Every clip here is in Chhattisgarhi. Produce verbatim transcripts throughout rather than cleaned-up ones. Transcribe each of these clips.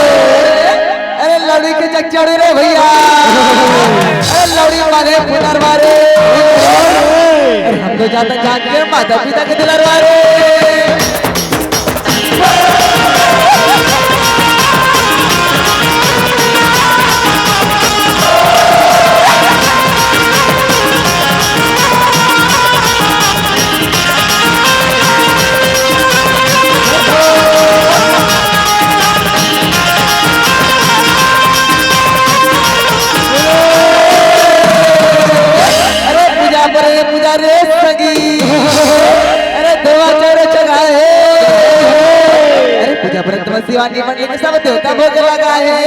अरे लौड़ी के चकचौड़ी रे भैया, अरे लौड़ी माने पुनरवा रे, अरे हम तो जात जात के माता पिता के दुलरवा रे। अरे पूजा पर, अरे पूजा रे सगी। अरे देवा चौरे चढ़ाए। अरे पूजा पर तम शिवानी मंडली के सब देवता भोग लगा है।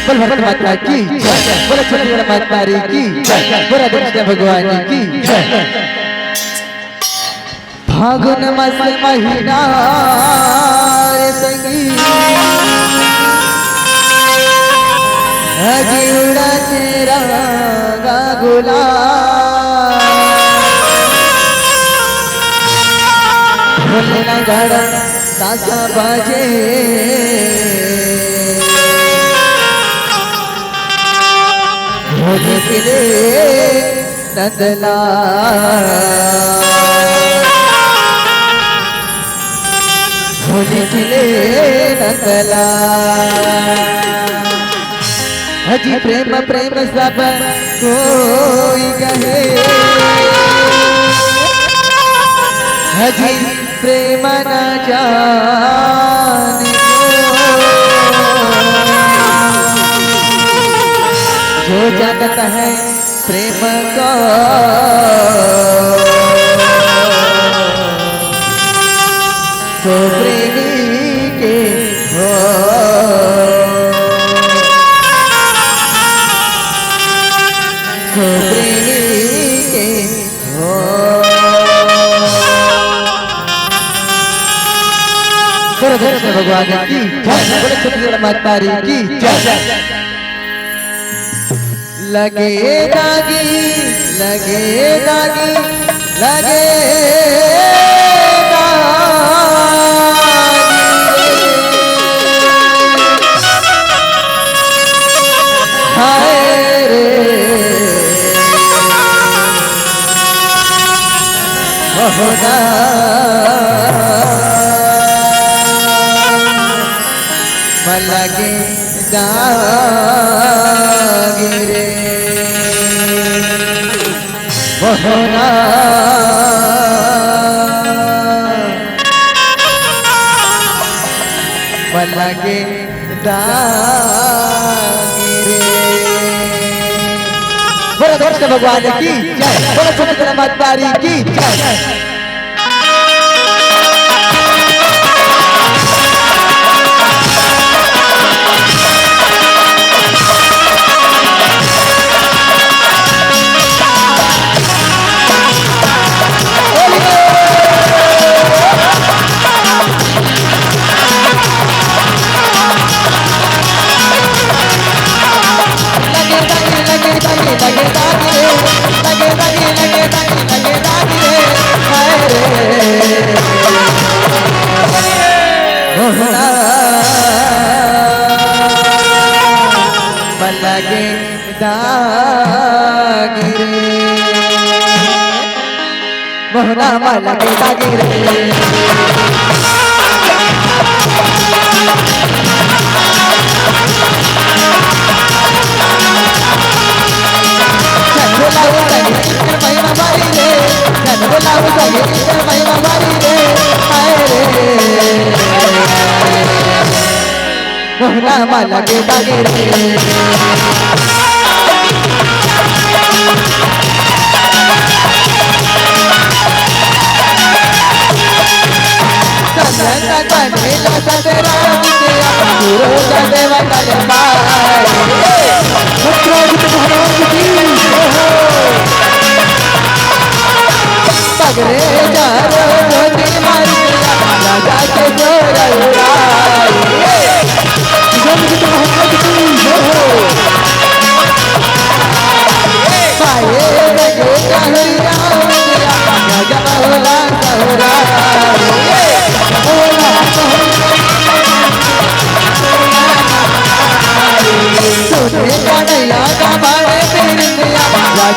बोल भारत माता की जय, बोल छत्तीसगढ़ महतारी की जय, बोल कृष्ण भगवान की जय। फागुन मास महीना रे संगी, अजी उड़त रंगा गुलाल। ढोल नगाड़ा तासा बाजे, होली खेले नंदलाल, होली खेले नंदलाल। हजी प्रेम प्रेम सब कोई कहे, हजी प्रेम न जाने को, जो जानता है प्रेम को, तो प्रेमी के हो, तो प्रेमी के बोलो कृष्ण भगवान की जय, बोलो छत्तीसगढ़ महतारी की जय। लगे दागी, लगे दागी, लगे दागी। हाय रे बहुना मलगे दागिरे बहुना मलगे दागिरे। बोलो कृष्ण भगवान की जय, बोलो छत्तीसगढ़ महतारी की जय। दागिरे। मोहना माला के दागिरे। चंद बोलाओ संगीत कर महिमा भारी रे, चंद बोलाओ संगीत कर महिमा भारी रे, हाय रे। मोहना माला के दागिरे। हे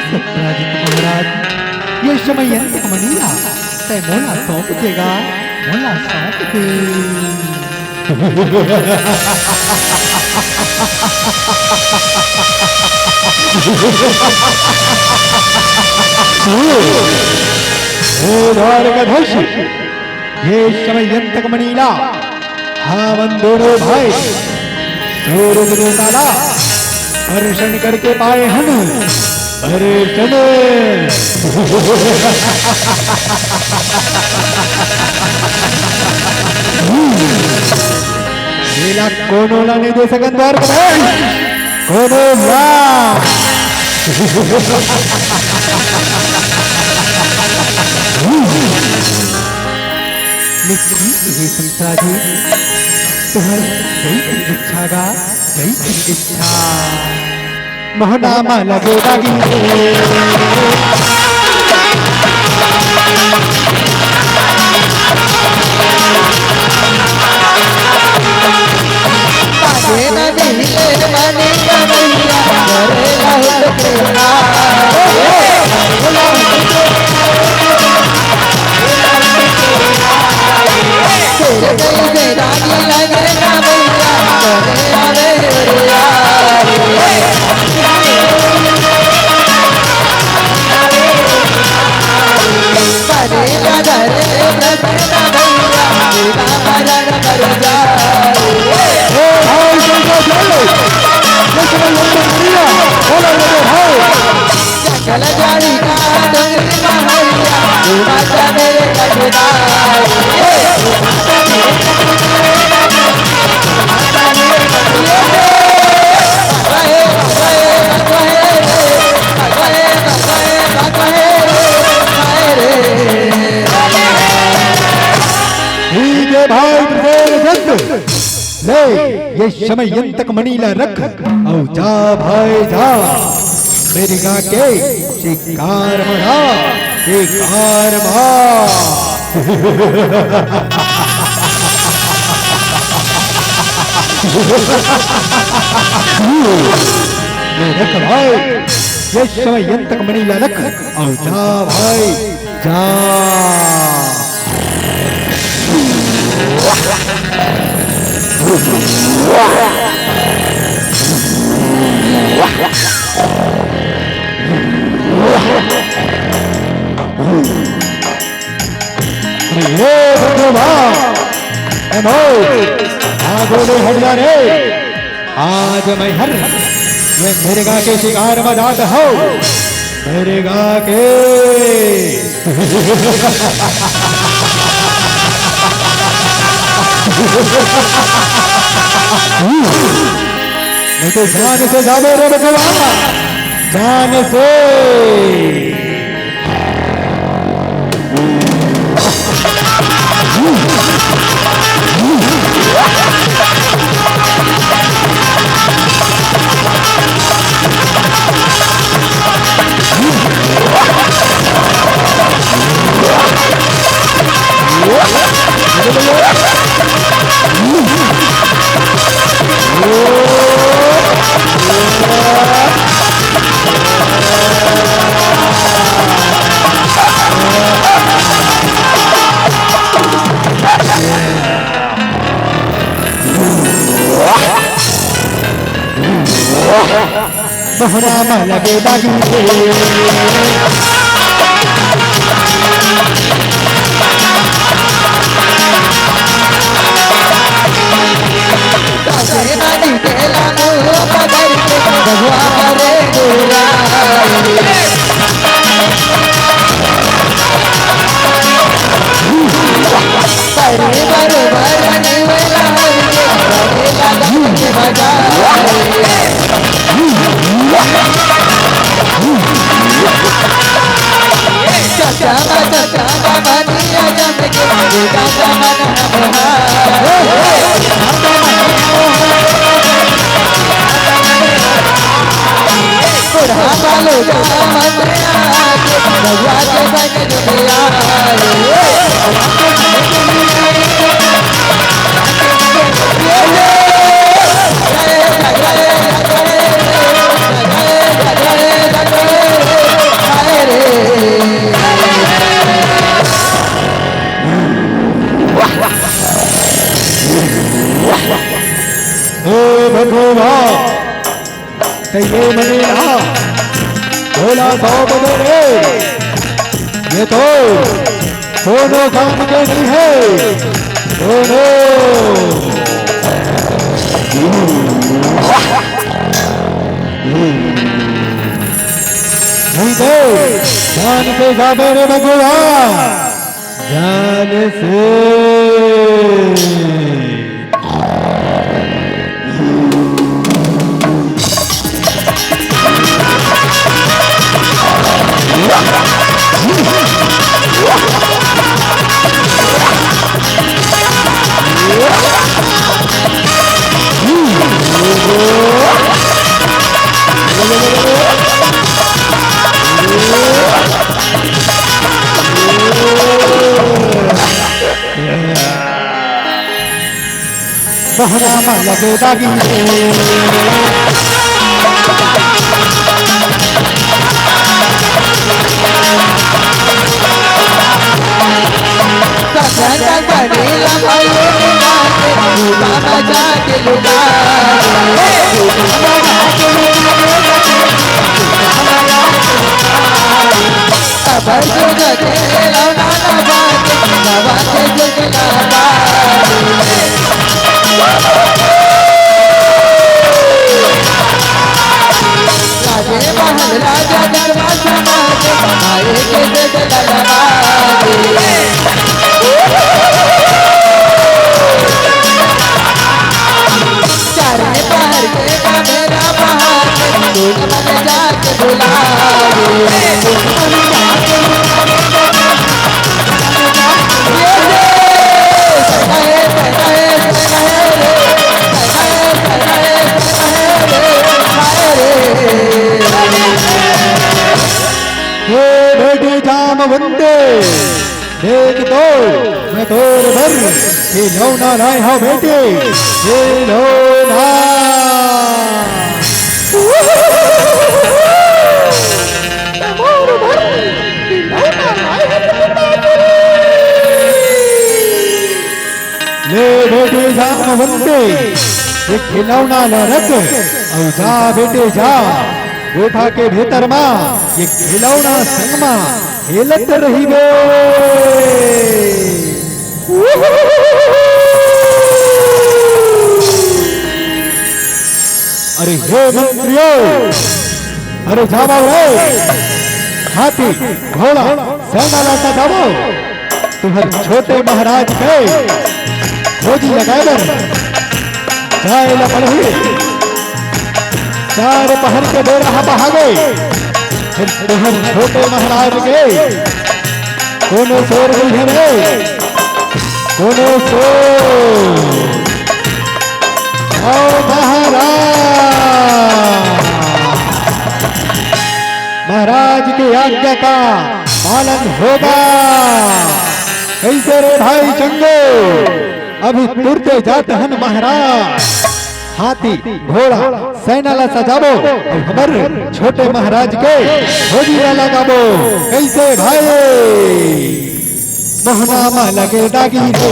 सत्यजित महाराज, ये समय यंत्र मनीला तै मोला सौंप देगा, मोला सौंप दे। हे द्वारकाधीश, ये समय यंतक मनीला, हमन दोनों भाई सूरज देवता ला दर्शन करके पाए हन। अरे चले। एला कोनो ला नहीं दे सकन द्वारकाधीश, कोनो ला। लेकिन हे संतरा जी, तुहर जई के इच्छा गा, जई के इच्छा। मोहना मा लगे दागी। ठीक है भाई, ब्रजेश दत्त, ले, ये समय यंतक मणि ला रख, अउ जा भाई जा, मेरे गा के शिकार मना, शिकार मना। ले रख भाई, ये समय यंतक मणि ला रख, अउ जा भाई, जा। अरे ये बंधु बा, ए भाई, आगू ले हट जा रे। आज मैं हर, मैं मिर्गा के शिकार में जात हूँ। मिर्गा के। नहीं तो जान से जावे रे बचवा, जान से। मोहना मा लगे दागी रे। हे भगवान, त ये मने ना भोला सौ बदले, ये तो कोनो काम के नहीं है। कोनो नहीं दे, जान के जाबे रे भगवान, जान से। बहना मा लगे दागी रे। हे बेटी जामवंती, देख तो मैं तोर बर खिलौना लाए हंव बेटी, खिलौना। ले बेटी जामवंती, ये खिलौना ल रख अउ जा बेटी जा, गुफा के भीतर मा ये खिलौना संग मा खेलत रहिबे। अरे हे मंत्रियों, अरे जावव रे, हाथी, घोड़ा, सेना ला सजावव। तुंहर छोटे महाराज के खोजी लगाए बर जाए ला पड़ही। चार पहर के बेरा ह पहागे, फेर तुंहर छोटे महाराज के कोनो सोर नइ हे रे, कोनो सोर। ओ महाराज, महाराज के आज्ञा का पालन होगा। कइसे रे भाई चंगू, अभी तुरते जात हन महाराज। हाथी, घोड़ा, सेना ला सजाबो अउ हमर छोटे महाराज के खोजी ला लगाबो। कइसे भाई? मोहना मा लगे दागी रे।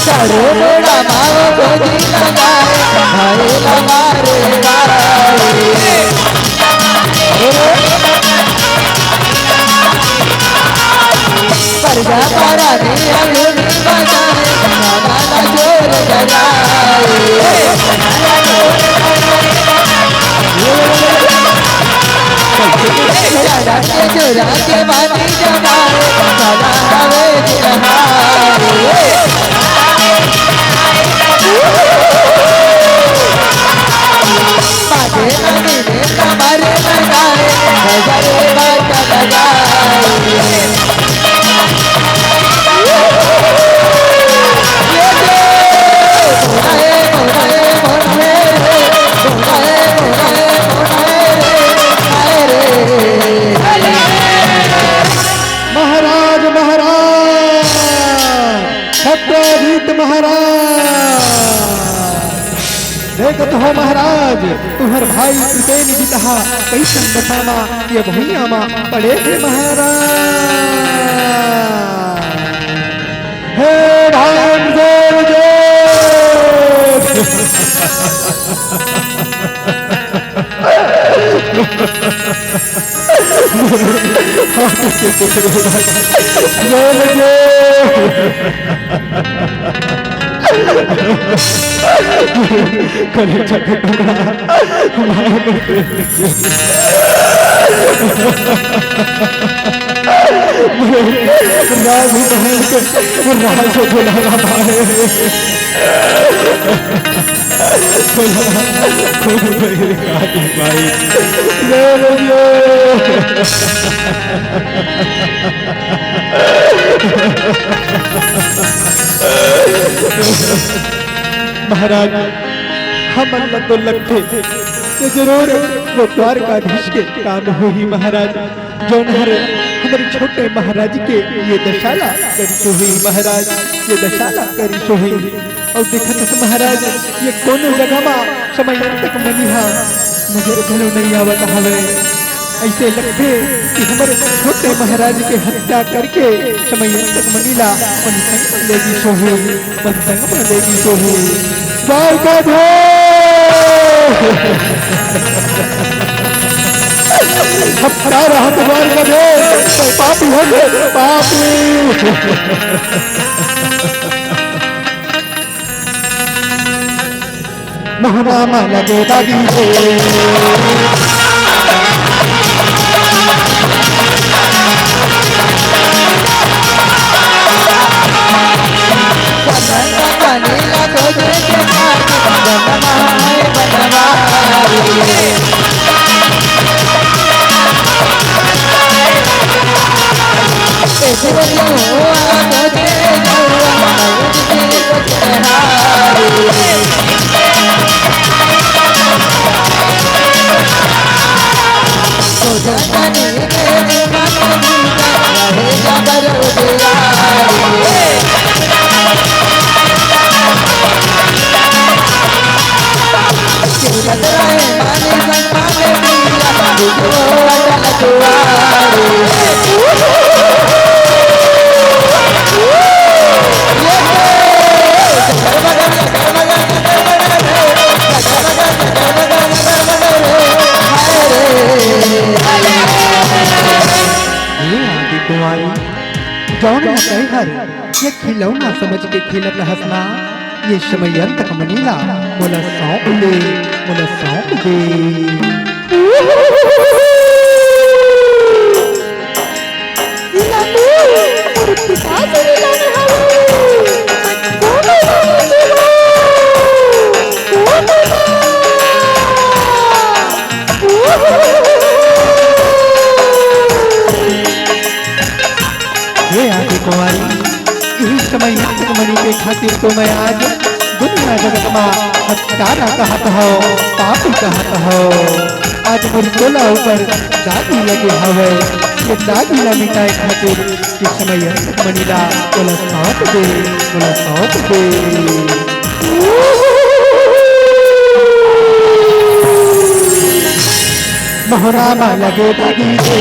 चारों बेड़ा मारो खोजी लगाए, भाई लगा रे भाई। परजा पारा ने अंगूरी बजाए, गाना ला जोर बजाए। चढ़ा के चुरा के बानी जमाए, गाना हवे दिलहाए। बाजे नगीने कमर लगाए, गजरे बाजा लगाए। महाराज, देखत हो महाराज, तुहर भाई कृपेन जी तहा कइसन दशा मा ये भुइयां मा पड़े हे महाराज। हे भाई कृपेन जी। कलेजा का टुकड़ा। राज महल के राज दुलारा भाई। महाराज, हमन ला तो लगथे कि जरूर वो द्वारकाधीश के काम होही महाराज। जौन हर हमर छोटे महाराज के ये दशा ला करिस होही महाराज, ये दशा ला करिस होही। अउ देखत हस महाराज, ये कोनो जगह मा समयंतक मनी हा नजर घलो नइ आवत हवय। अइसे लगथे कि हमर छोटे महाराज के हत्या करके समयंतक मनी ला अपन संग ले गिस होही। बंधन में लेगी तो ही। द्वारकाधीश! हत्यारा द्वारकाधीश! पापी है, पापी! मोहना मा लगे दागी रे। हे आदि कुंवारी, जौन ला तैं हर ये खिलौना समझ के खेलत हस ना, ये समयंतक मनी ला मोला सौंप दे, मोला सौंप दे। हे आदि कुंवारी, इही समयंतक मनी के खातिर तो मैं आज दुनिया जगत मा हत्यारा कहत हव, पापी कहत हव। आज मोर तोला ऊपर दागी लगे हवय, ये दागी ला मिटाए खातिर ये समयंतक मनी ला तोला सौंप दे, तोला सौंप दे। मोहरा मा लगे दागी रे।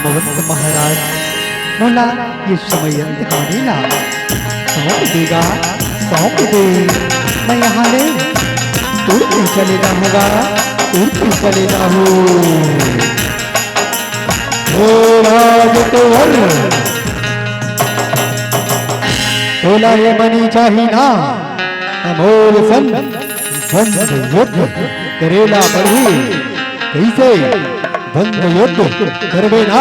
भगवंत महाराज, मोला ये समय अंत होने ला सौंप देगा, सौंप दे। मैं यहाँ ले उड़ के चले जाऊंगा, उड़ के चले जाऊं। हे राजकुंवर, तोला ये मनी चाही ना, त मोर संग द्वंद युद्ध करेला पड़ही। कइसे? द्वंद युद्ध करबे ना?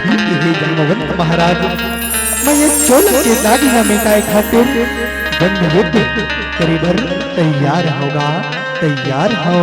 ठीक हे जामवंत महाराज, मैं ये चोला के दागिना मेटाए खातिर द्वंद युद्ध करे बर तैयार होगा, तैयार हो।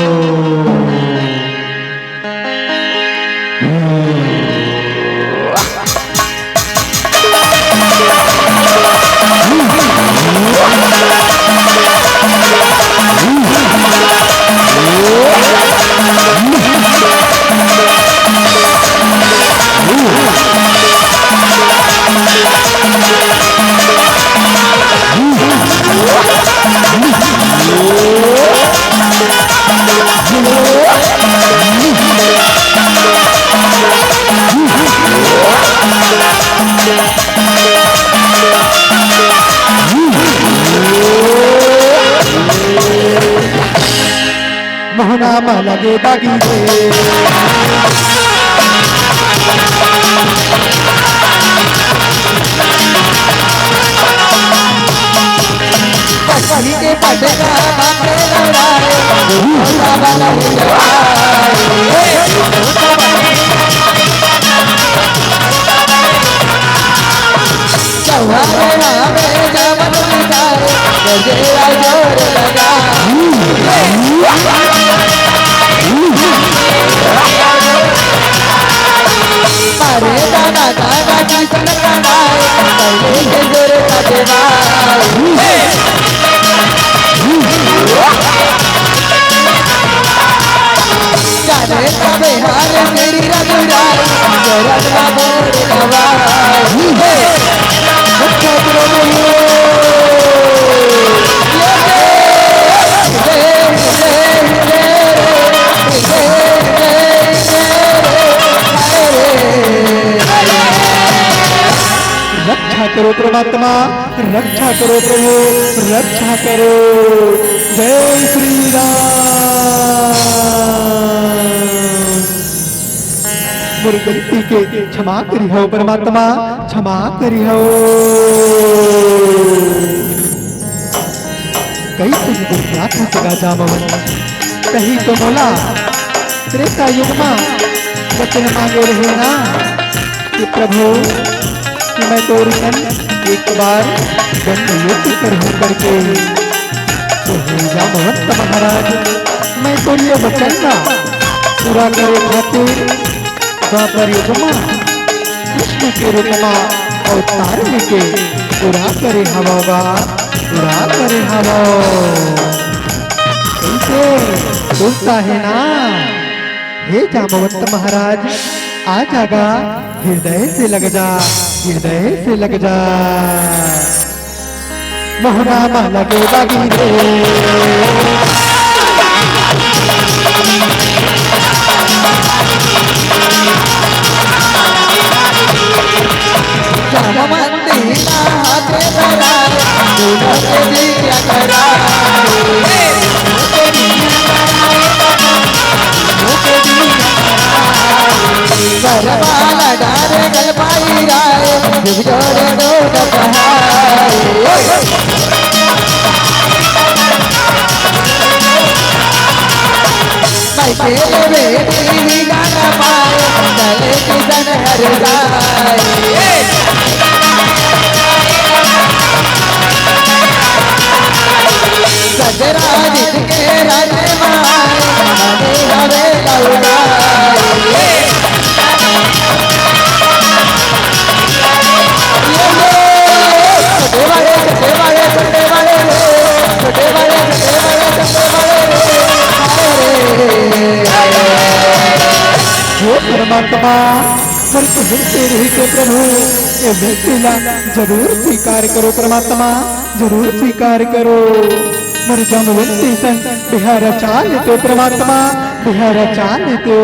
मोहना म लगे दागी रे। पटरी के पटका बाटे लड़ाए, भोला वाला लड़ाए। चौहान रावे जावन विचार, गजेरा जोर लगा। अरे दादा दादा किसन का नाय, पहले के जोर का देवाल। जाने का बिहार मेरी रघुराई, जरत का बोल दवाई। रक्षा करो परमात्मा, रक्षा करो प्रभु, रक्षा करो। जय श्री राम। मोर गलती के क्षमा करिहव परमात्मा, क्षमा करिहव। कइसे दुर्व्याधि से गाजा मवन, कहीं तो मोला त्रेता युग मा वचन मांगे रहे ना कि प्रभु, कि मैं तोर संग एक बार द्वंद युद्ध करहूं करके। तो हे जामवंत महाराज, मैं तोर ये वचन ला पूरा करे खातिर द्वापर युग मा कृष्ण के रूप मा अवतार लेके पूरा करे हवव गा, पूरा करे हवव। कइसे? सुनता है ना? हे जामवंत महाराज, आ जा गा, हृदय से लग जा, हृदय से लग जा। मोहना मा लगे दागी रे। जामवंती ला हाथे धराए, दुनो के दिया कराए। गरबा लगा रे गलपाई राय, जुग जोड़े दो डकहाई। मैं के बेटी ही गाना पाए, चले किसन हर जाए। सजरा जिनके राज माए, हमें हमें लौटाए। छोटे वाले, छोटे वाले, छोटे वाले रे, छोटे वाले, छोटे वाले, छोटे वाले रे, हाय रे। हे परमात्मा, मोर के विनती रही के प्रभु, ये विनती ला जरूर स्वीकार करो परमात्मा, जरूर स्वीकार करो। मोर जामवंती संग बिहार चाल तो परमात्मा, बिहार चाल तो।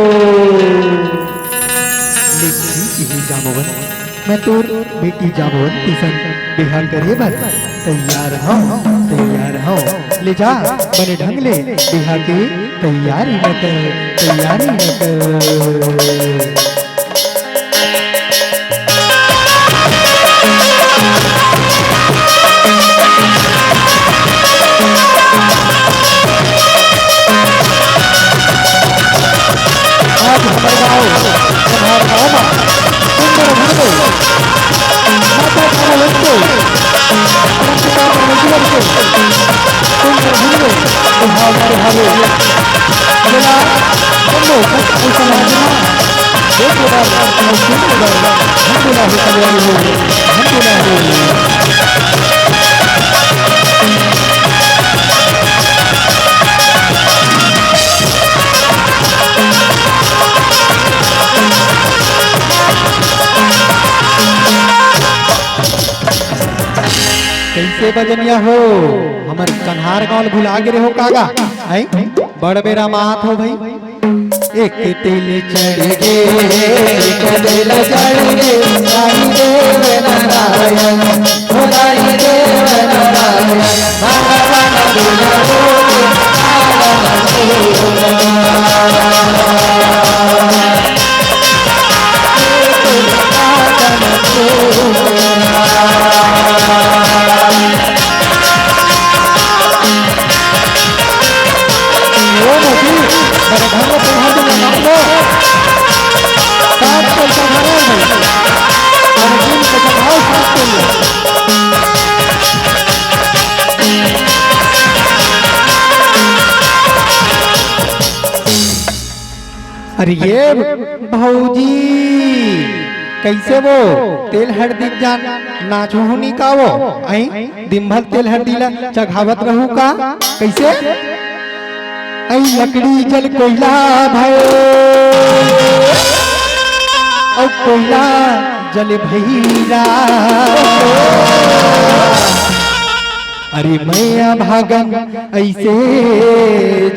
ले ठीक हे जामवंत, मैं तोर बेटी जामवंती संग बिहा करे बर तैयार हंव, तैयार हंव। ले जा, बने ढंग ले बिहा के तैयारी न कर, तैयारी न कर। आज हमर गांव, हमर गांव मा सुंदर भंगो, माता कामवंतो, अनंतता परमेश्वर के सुंदर भंगो, बिहाव करे हवे। अगला बंदो, अइसन आदमी, एक बार, अइसन आदमी, हम बोला हो, कल्याण हो, हम बोला हो। कइसे बजनिया हो, हमर कन्हार गांव ल भुला गे रहे हो का गा? हैं? बड़ बेरा म आत हो भाई। एक तेल चढ़ गे, एक तेल चढ़ गे, साईं देव नारायण, हो साईं देव नारायण, भगवान बिना हो, नारायण। ओ मोदी, बड़े घर में पहुंच गए हम लोग। सात को चढ़ाए हैं। और दिन को चढ़ाओ सात को। अरे ये भौजी, कइसे वो तेल हरदी जान नाचहू नी का वो? अई, दिन भर तेल हरदी ला चघावत रहू का? कइसे? अई लकड़ी जल कोइला भय, अउ कोइला जल भैरा। अरे मैं अभागन अइसे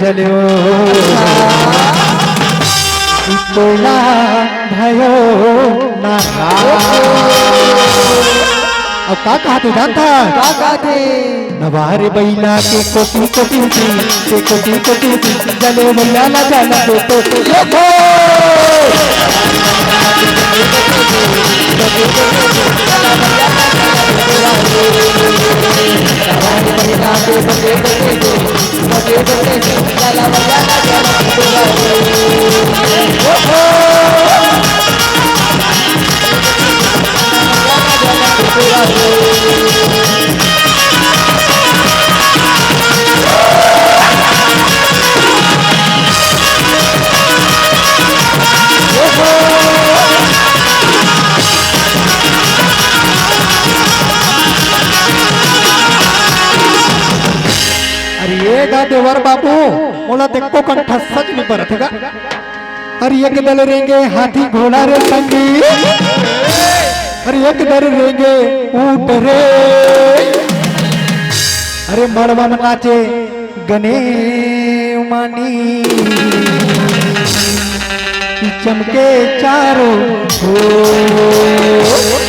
जल्यो, कोइला भयो ना। अउ का कहत हे जानत हस? का कहत हे? नवार बइला के कोटी कोटी जी, के कोटी कोटी जी, जले भैया ना जाना तो, तो, ये तो। अरे ये गा देवर बाबू, मोला देखो कंठ सच में बरत गा। अरे एक दल रेंगे हाथी घोड़ा रे संगी, अरे एक दल रेंगे ऊंट रे। अरे मड़वा में नाचे गने मानी, चमके चारों ओर।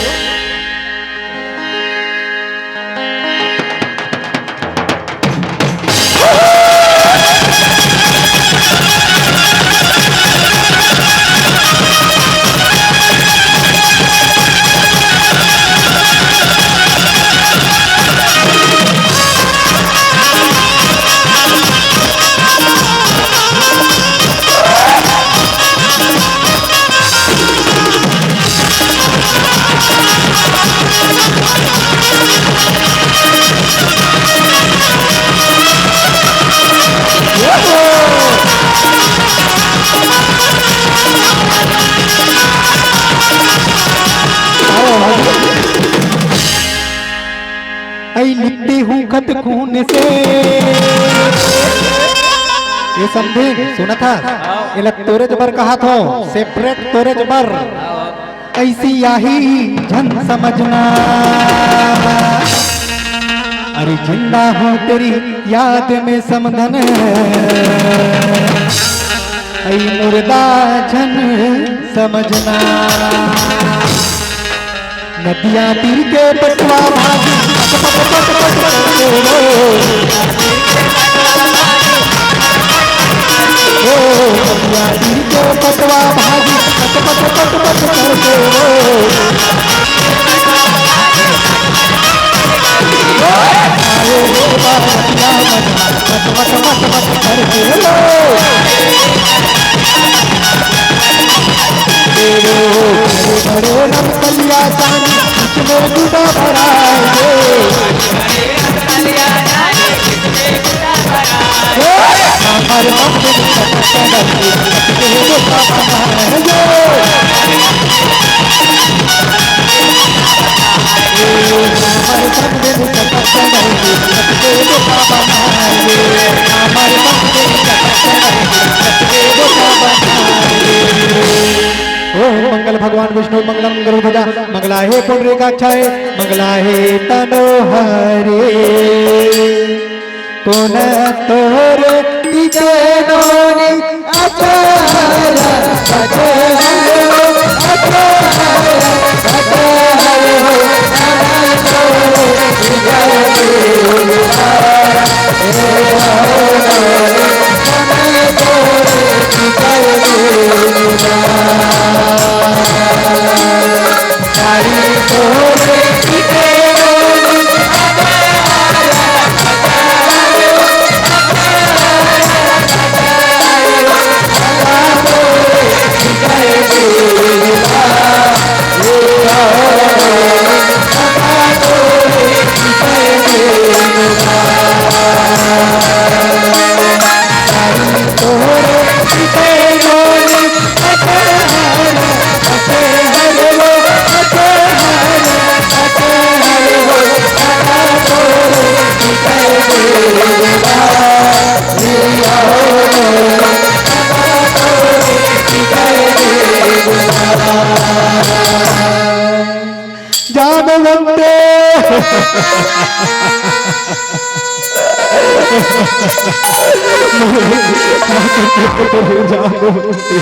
अई लिपटी हूँ खत खून से। ये समधिन, सुनत हस? एला तोरेच बर कहत हंव, separate तोरेच बर। अइसी आही झन समझना। अरे जिंदा हूँ तेरी याद में समधन, अई मुर्दा झन समझना। नदिया तीर के पटवा भागी, पट पट पट पट करके रो। ओ, नदिया तीर के पटवा भागी, पट पट पट पट करके रो। आए रे बाबा, मत मत मत मत करके रो। तेरे बड़े रमकलिया जानी, इसमें गुदा भराए रे। हमारे मंदिर का तेरे का बनाए रे। हमारे मंदिर का तेरे का बनाए रे। हमारे मंदिर का तेरे का बनाए रे। ओम मंगल भगवान विष्णु मंगलम गरुड़ ध्वजा मंगलाहे पुंडरीकाक्षाय मंगलाहे तनोहरे। कोन तोर टिके नोनी अचल अचल अचल अचल। जानवंते। जानवंते।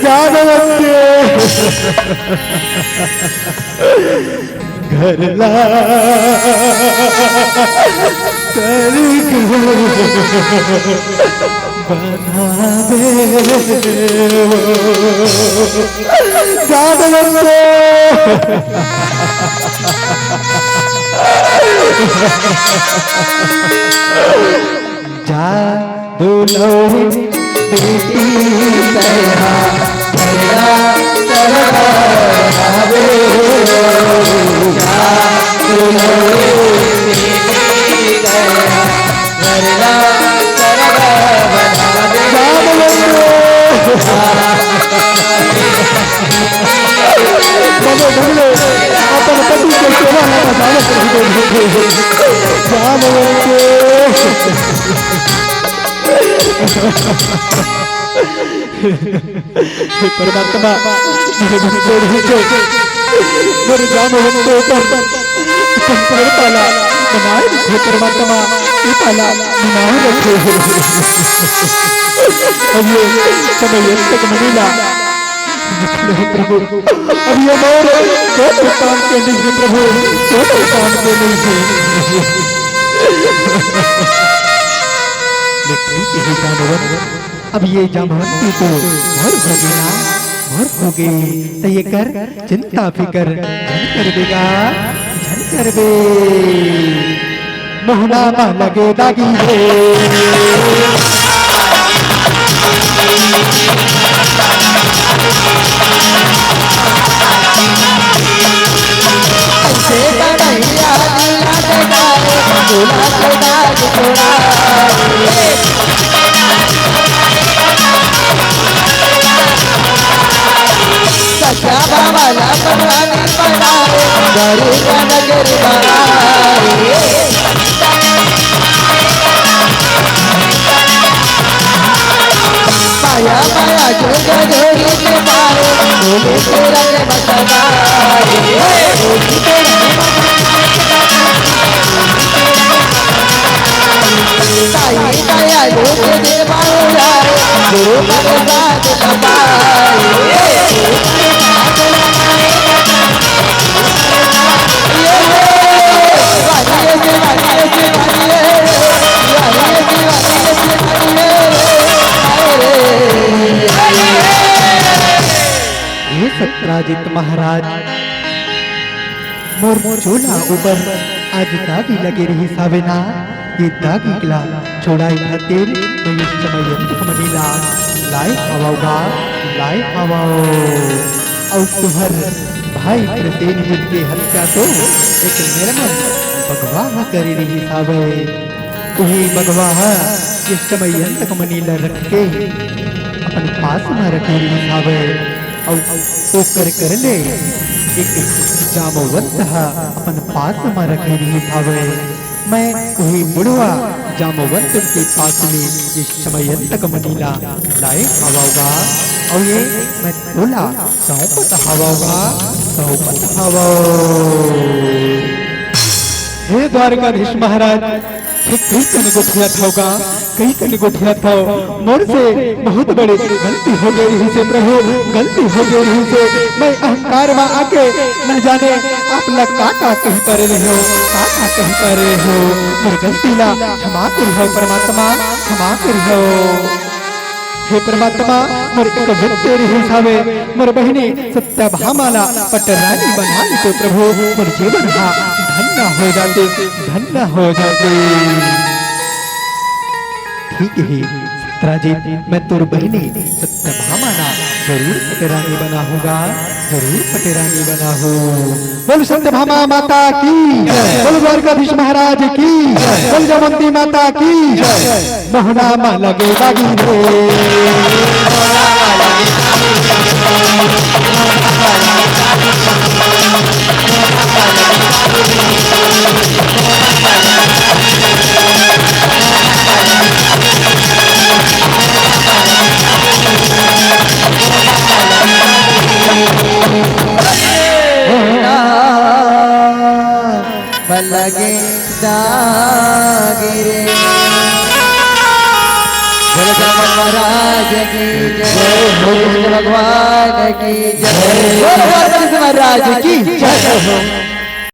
जानवंते। घर ला तरीक बना दे वो। जानवंते। जा दुलौरी बेटी तैहा, तैहा करवा आवे। जा दुलौरी बेटी तैहा, तैहा करवा आवे। बने, बने, अपन पति के सेवा में बजावे प्रभु देव। जानवंते। हे परमात्मा, मेरे भक्तों को, मेरे जानवंतों पर संपूर्ण पाला बनाए रखे परमात्मा, ये पाला बनाए रखे। अब ये समय तक मनीला। प्रभु, अब ये मोर कोन काम के नहीं है प्रभु, कोन काम के नहीं है। लेकिन हे जानवर, अब ये जामवंती तो मोर होगे ना, मोर होगे। त एकर चिंता फिकर झन करबे गा, झन करबे। मोहना मा लगे दागी रे। ऐसे कन्हैया लीला के गाए, झूला के दाग छोड़ा। सच्चा बाबा ला बनवानी बनाए, गरीब का नगर बनाए। हे सत्राजित महाराज, मोर चोला ऊपर आज दागी लगे रहिस हावे ना, ये दागी ला छुड़ाए खातिर मैं ये समय अंतक मनी ला लाए हवव गा, लाए हवव। अउ तुहर भाई प्रसेनजीत के हत्या तो एक निर्मम बघवा ह करे रहिस हावे। उही बघवा ह ये समय अंतक मनी ला रख के अपन पास म रखे रहिस हावे। अउ ओकर करले एक जामवंत ह अपन पास म रखे रहिस हावे। मैं उही बुढ़वा जामवंत के पास ले ये समय अंतक मनी ला लाए हवव गा, अउ ये मैं तोला सौंपत हवव गा, सौंपत हवव। हे द्वारकाधीश महाराज, हे कइसन गोठियाथव गा, कइसन गोठियाथव। मोर से बहुत बड़े गलती हो गे रहिस हे प्रभु, गलती हो गे रहिस हे। मैं अहंकार म आके न जाने आप ला का का कहि परे रहेंव, का का कहि परे रहेंव। मोर गलती ला क्षमा करिहव परमात्मा, क्षमा करिहव। हे परमात्मा, मोर एक भक्त रहिस हावे, मोर बहिनी सत्यभामा ला पटरानी बना लेते प्रभु, मोर जीवन हा धन्य हो जाते, धन्य हो जाते। ठीक हे सत्राजित, मैं तोर बहिनी सत्यभामा ला जरूर पटरानी बनाहूं गा, जरूर पटरानी बनाहूं। बोल सत्यभामा माता की, बोल द्वारकाधीश महाराज की, बोल जामवंती माता की। मोहना मा लगे दागी रे। लगे दागी रे। बोल जामवंत महाराज की जय, बोल कृष्ण भगवान की जय, बोल द्वारकाधीश महाराज की जय।